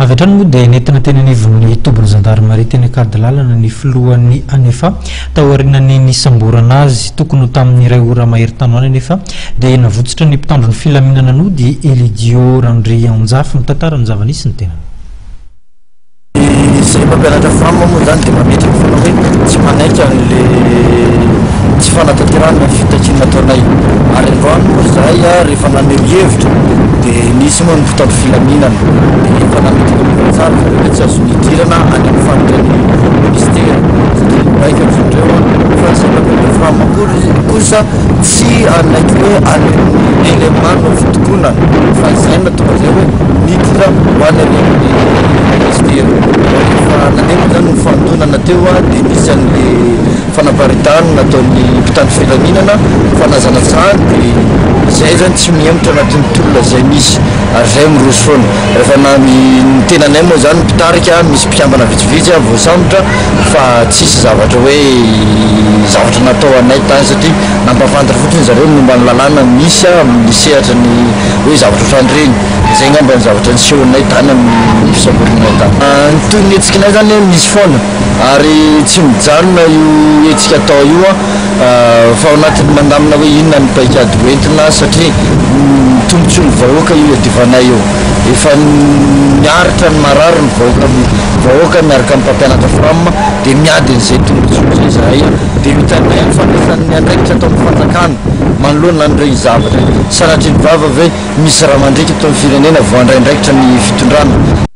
Avy hatrany moa dia nentina teny anivon'ny tobin'ny zandarimaria teny Ankadilalana ny filohan'ny Anefa taorian'ny nisamborana azy. Tokony ho tamin'ny iray ora mahery tany ho any anefa dia navotsotra ny mpitandro ny filaminana nody Elidio Randrianjafy. Mitantara ny zava-nisy ny tenany. Izay mpampianatra fram moa izany dia mametraka foana hoe tsy manaiky an'le tsy fanatanterahana ny fitakiana nataonay. Ary androany moa izahay rehefa naneho hevitra dia nisy moa ny mpitandro filaminana dia efa nametraka mazava tsara zareo hoe tsy azo nidirana any amin'ny faritra ny ministera satria nibaiko an-dry zareo fa izay mpampianatra fram kosa tsy hanaiky hoe any amin'ny LMA no fitokonana fa izay no nahatonga izay hoe niditra ho any amin'ny ministera. Rehefa nandeha moa izany ny fandonana teo dia nisy an'le fanaparitahana nataon'ny mpitandro filaminana, fanazanazahana dia izay izany tsy mihemotra anatin'ny tolona izay misy ary izay miroso foana. Rehefa na ny tenanay moa izany mpitarika misy mpikambana vitsivitsy voasambotra fa tsisy zavatra hoe zavatra natao anay tany satria nampahafantatra fotsiny zareo ny momba ny lalàna misy amin'ny sehatry ny hoe zavatra ohatran'ireny. Izay angamba ny zavatra nisehonay tany amin'ny fisamborinay tany. Ny tohin'ny hetsikinay izany misy foana ary tsy mijanona io hetsika atao io fa ao anatin'ny mandamina hoe inona ny paikady hoentina satria ny tombontsoan'ny vahoaka io iadivanay io. Efa miaritra ny marary ny vahoaka, ny vahoaka miaraka amin'ny mpampianatra fram dia miady an'izay tombontsoa izay izahay dia ho hitanay ihany fa anisan'ny andraikitra ataon'ny fanjakana manoloana an'ireny zavatra ireny. Sanatria ny vava ve misy ra mandriaka eto amin'ny firenena vao handray andraikitra ny fitondrana?